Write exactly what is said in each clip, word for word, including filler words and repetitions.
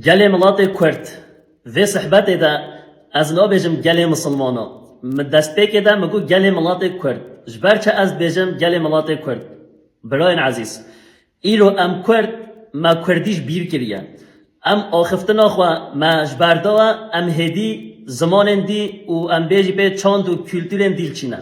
Gelê milatê Kurd. Vê sehbetê de ez nabêjim gelê misilmana. Min destpêkê de min got gelê milatê Kurd. Ji ber çi ez dibêjim gelê milatê Kurd? Birayên ezîz, îro em Kurd, me Kurdî ji bîr kiriye. Em axiftina xwe me ji ber dawe, em hêdî zimanên dî û em bêjî pê çand û kulturên dî li çî ne.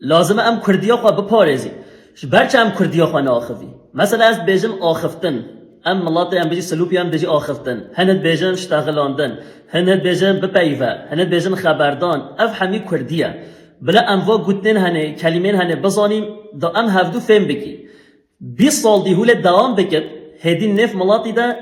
Lazim e em kurdiya xwe biparêzî. Ji ber çi em kurdiya xwe naaxivî? Mesela ez dibêjim axiftin. Em miletê em bêjî Silûpî em bêjî axiftin. Hin dibêjin ştexilandin. Hin dibêjin bipeyve. Hin dibêjin xeberdan. Ev hemî kurdî ye. Bila em va gotinên hene, kelîmên hene bizanîn, da em hevdû fêm bikî. Bîst sal dî hûlê dewam bikit, hêdî nêv miletî de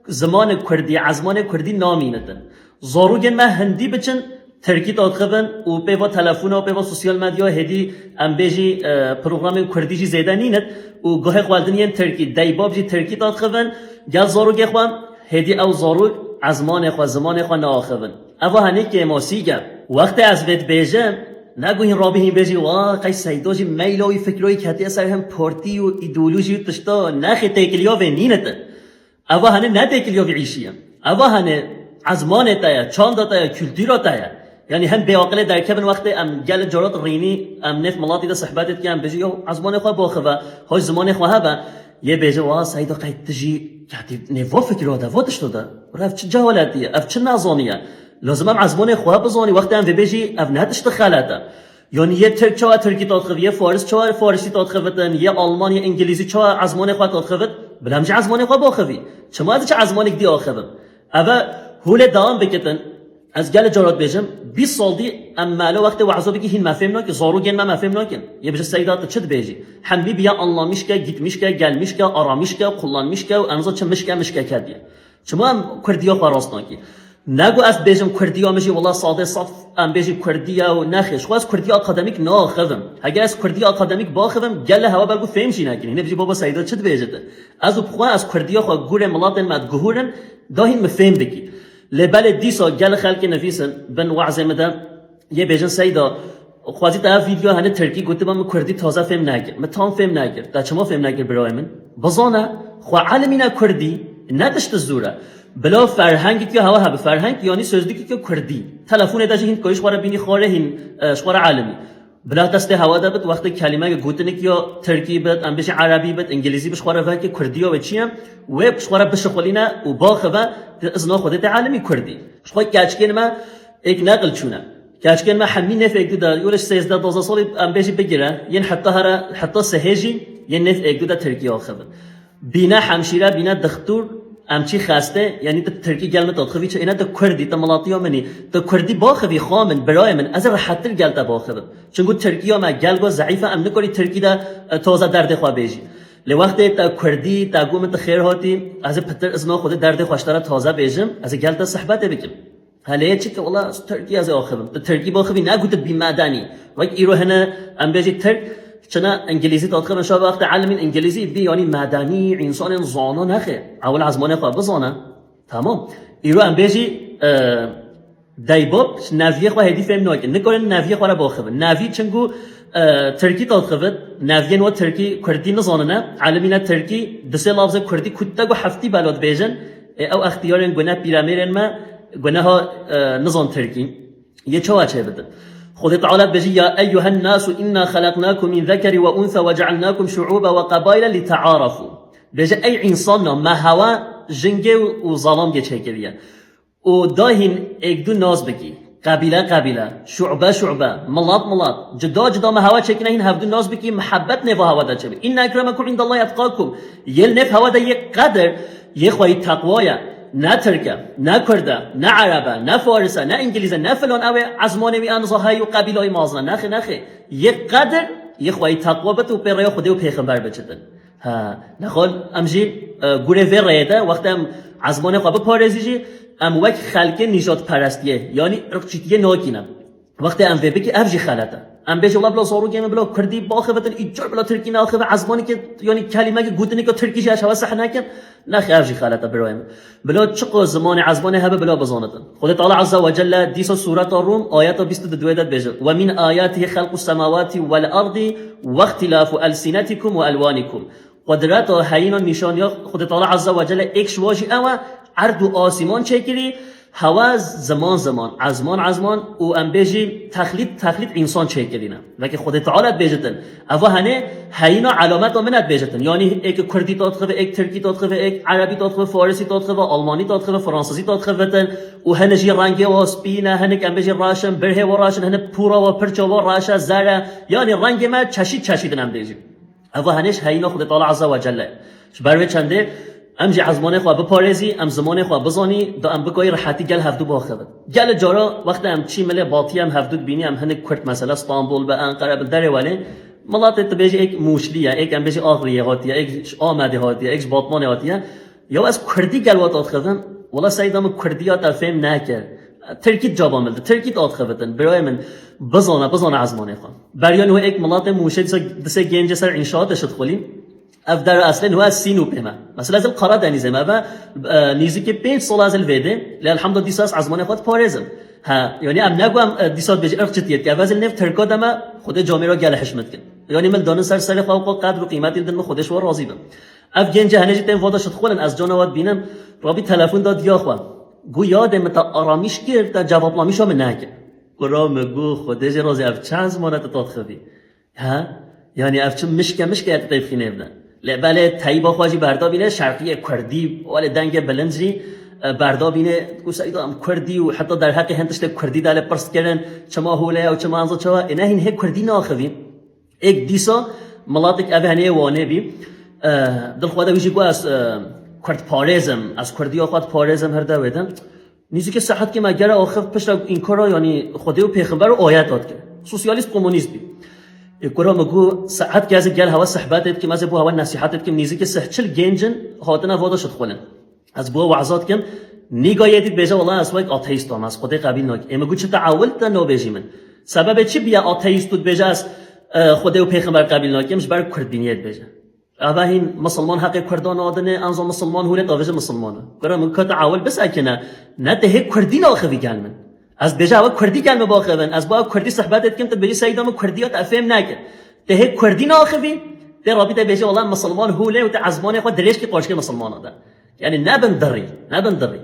zimanê kurdî, ezmanê kurdî namînitin. Zarokên me hindî biçin, tirkî dadxivin û pê va telefona, pê va sosyal medya hêdî em bêjî, e, programên kurdî jî zêde nînit û guhê xwe didin yên tirkî, deybab jî tirkî dadxivin, gel zarokê xwe hêdî ew zarok ezmanê xwe, zimanê xwe naaxivin. Eva henî kêmasîk e. Wextê ez vê dibêjim, ne guhîn rabî hîn bêjî, wa qey Seydo jî meyla wî fikra wî ketiye ser hin partî û îdeolojî û tişta, nexê têkiliya vê nînite. Eva hene ne têkiliya vî îşî ye. Eva hene ezmanê te ye, çanda te ye, kultura te ye. Yanî hin bêaqilê derkevin wextê em gelê carat rînî, em nêv milatî de sehbetê dikin, em bêjin, yo, ezmanê xwe baxive, hoş zimanê xwe hebe. Yê bêje, wa Seyda qey tu jî ketî nêv va fikira de, va tişta de. Bira ev çi cehaletî ye, ev çi nezanî ye. Lazim em ezmanê xwe bizanî, wextê em vê bêjî, ev ne tiştê xelet e. Yanî yê Tirk çawa Tirkî dadxivitin, yê Faris çawa Farisî dadxivitin, yê Alman, yê Îngilîzî çawa ezmanê xwe dadxivit, bila em jî ezmanê xwe baxivî. Çima ez çi ezmanêk dî axivim? Eve hûlê dewam bikitin, ez gelê carat bêjim, bîst sal dî em melo wextê weza bikî hîn me fêm nakin, zarokên me me fêm nakin. Yê bêje Seyda tu çi dibêjî? Hemî biya anlamişke, gitmişke, gelmişke, aramişke, kullanmışke û em zî çi mişke, mişke kediye. Çima em kurdiya xwe rast nakî? Nego ez bêjim kurdiya min jî wela sadê sed em bêjî kurdiya û nexê. Ji xwe ez kurdiya akademîk naxivim. Heger ez kurdiya akademîk baxivim, gelê hewa belkû fêm jî nekin. Hîn ê bêjî baba Seyda çi dibêje te? Ez û bi xwe ez kurdiya xwe gurê miletên me diguhûrim, da hîn min fêm bikî. Lê belê dîsa gelê xelkê nivîsin bin wazê min de, yê bêjin Seyda, xwezî te ev vîdeo hene tirkî gotiba min kurdî taze fêm nekir. Min tam fêm nekir. Te çima fêm nekir birayê min? Bizane, xwe elimîne kurdî, ne tişt zûr e. Bila ferhengek ya hewa hebe, ferheng yanî sözlükek ya kurdî. Telefonê de jî hîn dikayî ji xwe re bînî xwarê hîn, e, ji xwe re elimî. Bila destê hewa de bit, wextê kelîmeke gotinek ya tirkî bit, em bêjî erebî bit, îngilîzî bit, ji xwe re veke kurdî ya wê çi ye? Wê ji xwe re bişixulîne û baxive, di izna Xwedê tê elimî kurdî. Ji xwe keçikên me êk neqil çûne. Keçikên me hemî nêv êk du de, yolê sêzdeh dozdeh salî em bêjî bigire, yên heta here, heta sehê jî yên nêv êk du de tirkî axivin. Bîne hemşîre, bîne dixtûr, em çî xestê, yanî tu tirkî gel min dadxivî çi, êne tu kurdî, tu milatiya min î. Tu kurdî baxivî, xwa min, birayê min, ez ê rehettir gel te baxivim. Çinku tirkiya me gel go zeîf e, em nikarî tirkî de, e, taze derdê xwe bêjî. Lê wextê te kurdî, te got min tu xêr hatî, ez ê pitir izna Xwedê derdê xwe ji te re taze bêjim, ez ê gel te sehbetê bikim. Hele yê çi ki, wela tirkî ez ê axivim. Tu tirkî baxivî, ne got tu bî medenî. Wek îro hene, em bêjî tirk, çine îngilîzî dadxivin, şa wextê elimîn îngilîzî bî, yanî medenî, însanên zana nexê. Ewil ezmanê xwe bizane. Tamam. Îro em bêjî, e, deybab, ji neviyê xwe hêdî fêm nakin. Nikarin neviyê xwe re baxivin. Nevî çinku, e, tirkî dadxivit, neviyên we tirkî, kurdî nizanine, elimîne tirkî, di sê lafzê kurdî ku te got heftî bela dibêjin, ê ew extiyarên gune pîremêrên me, guneha, e, nizan tirkî. Yê çawa çêbitin? Xwedê Teala dibêje, "Ya eyyuhen nasu inna xelaqnakum min zekeri ve unsa ve cealnakum şuuba ve qabaile li tearafu." Bêje, ey însanna, me hewa jingê û, û zalamgê çêkiriye. Û da hîn êk du nas bikî. Qebîle qebîle, şu'be şu'be, milat milat, cida cida me hewa çêkine hîn hevdu nas bikî, mihebet nêva hewa de çêbî. Inne ekremekum indallahi etqakum. Yê li nêv hewa de yê qedir, yê xweyî teqwa ye. Ne tirk e, ne kurd e, ne ereb e, ne faris e, ne îngilîz e, ne filan ew ê ezmanê wî em zahey û qebîlayî mazin e. Nexê, nexê. Yê qedir, yê xweyî teqwa bit û pê rêya Xwedê û pêxember biçitin. Ha, nexwe em jî, e, gurê vê rêyê de wextê em ezmanê xwe biparêzî jî, em wek xelkê nîjadperestiyê, yanî irqçîtiyê nakîne. Wextê em vê bikî, ev jî xelet e. Em bêjî, wela bila zarokê min bila kurdî biaxivitin, îcar bila tirkî neaxive, ezmanekê, yanî kelîmekê gotineke tirkî jî ez hewe seh nekim. Nexê, ev jî xelet e birayê min. Bila çiqo zimanê ezmanê hebe bila bizanitin. Xwedê Teala Azze ve Celle dîsa Sureta Rum ayeta bîst û duê de dibêje, "Ve min ayatihi xelqus semawati vel ardi ve ihtilafu elsinetikum ve elwanikum." Qudreta heyîna nîşaniya Xwedê Teala Azze ve Celle êk ji wa jî ew e, erd û asîman çêkirî, hewa ziman ziman, ezman ezman û em bêjî texlît texlît însan çêkirîne. Vekî Xwedê Teala dibêjitin, eva henê heyîna elameta min e dibêjitin. Yanî êk kurdî ta dixive, êk tirkî ta dixive, êk erebî ta dixive, farisî ta dixive, almanî ta dixive, fransizî ta dixivitin û hinek jî rengê wa spî ne, hinek em bêjî reş in, birhê wa reş in, hinek pûra wa pirça wa reş e, zer e. Yanî rengê me çeşît çeşît in em bêjî. Eva henê ji heyîna Xwedê Teala Azze ve Celle. Ji ber vê çendê em jî ezmanê xwe biparêzî, em zimanê xwe bizanî, da em bikayî rihetî gel hevdû biaxivin. Gelê cara wextê em çî milê batiyê em hevdû dibînî, em hinek kurd mesela Stenbol be, Enqere be, derê welê, miletê tu bêjî êk Mûşlî ye, êk em bêjî Axriyê hatiye, êk ji Amedê hatiye, êk ji Batmanê hatiye. Ya ez kurdî gel wa ta dixivim, wela seyda min kurdiya te fêm nekir. Tirkî caba min di, tirkî ta dixivitin. Birayê min, bizane, bizane ezmanê xwe. Beriya wê êk miletê Mûşê dîsa disê gencê ser înşaatê şidxulî. Ev der eslên wê ez Sînû pê me. Mesela ez li Karadenîzê me ve, e, nîzikê pênc sal ez li vê dê. Lê elhamdulillah dîsa ez ezmanê xwe diparêzim. Ha, yanî em neguem, e, dîsa dibêjî irqçitiyet ki. Ev ez li nêv Tirka de me, Xwedê camêra gel hişmet kin. Yanî min danin ser serê xwe û qedr û qîmetî li din min Xwedê ji we razî bin. Ev gencê henê jî tên vada şidxulin, ez cana we dibînim, rabî telefon da diya xwe. Gu yadê min te aramîş kir, te cevaplamîşa min nekir. Kura min gu, Xwedê jê razî, ev çi ezmane tu ta dixivî? He? Yanî ev çi mişke mişke ye tu tê dixî nêv de? Lê belê teyba xwe jî berda bîne, şerqiyê kurdî, welê dengê bilind jî, e, berda bîne, ku seyda em kurdî û heta derheqê hin tiştê kurdî de lê pirs kirin, çima hûle ye û çima enza çawa, ê ne hîn hê kurdî naxivî. Êk dîsa milatek ev henê Wanê bî. E, dil xwe de wî jî got, ez, e, kurd parêz im, ez kurdiya xwe diparêzim her dewê de. Nîzikê saetkê me gere axiv pişta înkara, yanî Xwedê û pêxember û ayet hat kir. Sosyalîst, komunîst bî. Ê kura min got, saetkê ez ê gel hewe sehbetê dikim, ez ê bo hewe nesîhetê dikim, nîzikê seh çil genc in, hatine vada şidxulin. Ez bo we weza dikim, nîga yê dî dibêje, wela ez wek ateîst im, ez Xwedê qebîl nakim. Ê min got, çi te ewil te nabêjî min. Sebebê çi bûye ateîst û dibêje ez, e, Xwedê û pêxember qebîl nakim, ji ber kurdbîniyê dibêje. Eva hîn misilman heqê kurdan nadine, enza misilman hûlê tavêje misilman e. Kura min got, te ewil bisekine, ne te hê kurdî naxivî gel min. Ez dibêje ewe kurdî gel min baxivin, ez bo ew kurdî sehbetê dikim, tu dibêjî seyda min kurdiya te fêm nekir. Te hê kurdî naxivî, tê rabî te bêjî, wela misilman hûlê û te ezmanê xwe dirêj kî qarşikê misilmana de. Yanî nebin dirî, nebin dirî.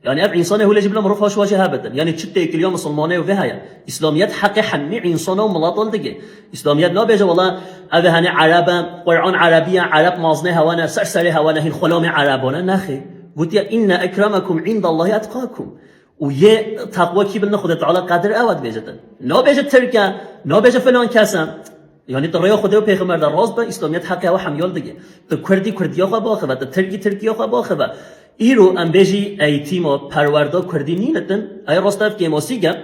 Yanî ev însanê hûlê jî bila mirov haşwa jî hebitin. Yanî çi têkiliya misilmanê û vê heye? Îslamiyet heqê hemî însana û milata li digê. Îslamiyet nabêje, wela ev ê henê ereb e, Quran erebî ye, ereb mazinê hewa ne, ser serê hewa ne, hîn xulamê ereban e. Nexê. Gotiye, inne ekremekum indallahi etqakum. Û yê teqwa kî bilne Xwedê Teala qedir ew e dibêje te. Nabêje Tirk e, nabêje filan kes e. Yanî tu rêya Xwedê û Pêxember de rast be, Îslamiyet heqê ew hemiyal dike. Tu Kurdî Kurdiya xwe baxive, tu Tirkî Tirkiya xwe baxive. Îro em bêjî eğitîma, perwerda Kurdî nînitin, ey rast ev kêmasîk e.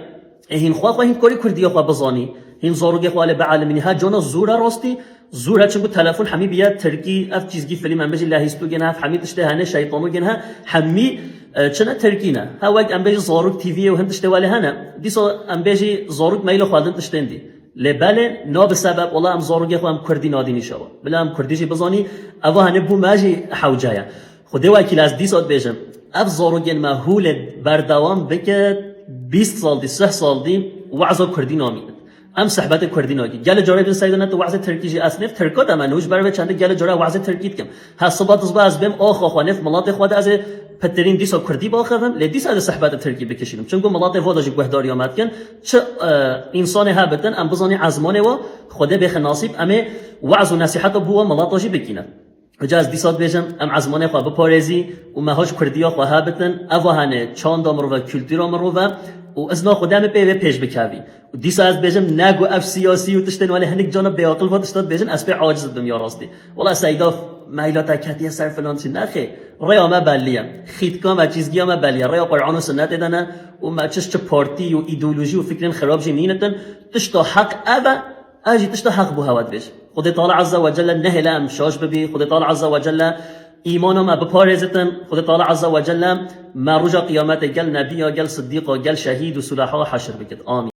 Ê hîn xwe xwe hîn dikarî Kurdiya xwe bizanî. Hîn zarokê xwe lê bieliminî. Ha cana zor e rastî, zor e çimku telefon hemî biye Tirkî, ev çîzgî filîm em bêjî lehîstû gên he, ev hemî tiştê hene, şeytanû gên he, hemî, e, çi ne Tirkî ne. Ha wek em bêjî zarok T V'yê û hin tiştê welê hene. Dîsa em bêjî zarok meyla xwe didin tiştên dî. Lê belê, na bi sebeb, wela em zarokê xwe em Kurdî nadî nîşa we. Bila em Kurdî jî bizanî, eva hene bo me jî hewce ye. Xwedê wekîl ez dîsa dibêjim, ev zarokên me hûlê berdewam bike, bîst sal dî, sih sal dî, weza Kurdî namînin. Em sehbetê Kurdî nakî. Gelê carê bin seyda ne tu wezê Tirkî jî, ez nêv Tirka de me, nû ji ber vê çendê gelê cara wezê Tirkî dikim. He siba dizba ez bêm axa xwe, nêv milatê xwe de ez ê pitirîn dîsa Kurdî baxivim, lê dîsa ez ê sehbetê Tirkî bikişînim. Çimku milatê vo de jî guhdariya me dikin, çi, e, însanê hebitin, em bizanî ezmanê we, Xwedê bêxe nasîb, em ê wez û nesîheta bo we milata jî bikînin. Uca ez dîsa dibêjim, em ezmanê xwe biparêzî û me hoj Kurdiya xwe hebitin, eva hene çanda mirov e, kultura mirov e û izna Xwedê em ê pê vê pêş bikevî. Û dîsa ez dibêjim, ne ku ev siyasî û tiştên welê hinek cana bêaqil va tişta dibêjin, ez pê aciz dibim ya rastî. Wela seyda meyla te ketiye ser filan çi, nexê. Rêya me belî ye. Xîtka me, çîzgiya me belî ye. Rêya Quran û Sunnetê de ne û me çiş çi partî û îdeolojî û fikrên xirab jî nînitin. Tişta heq ev e, ez jî tişta heq bo hewa dibêjim. Xwedê Teala Azze ve Celle nehêle em şaş bibî. Xwedê Teala Azze ve Celle îmana me biparêzitin. Xwedê Teala Azze ve Celle me roja qiyametê gel nebiya, gel sidîqa, gel şehîd û sulaha heşir bikit. Amîn.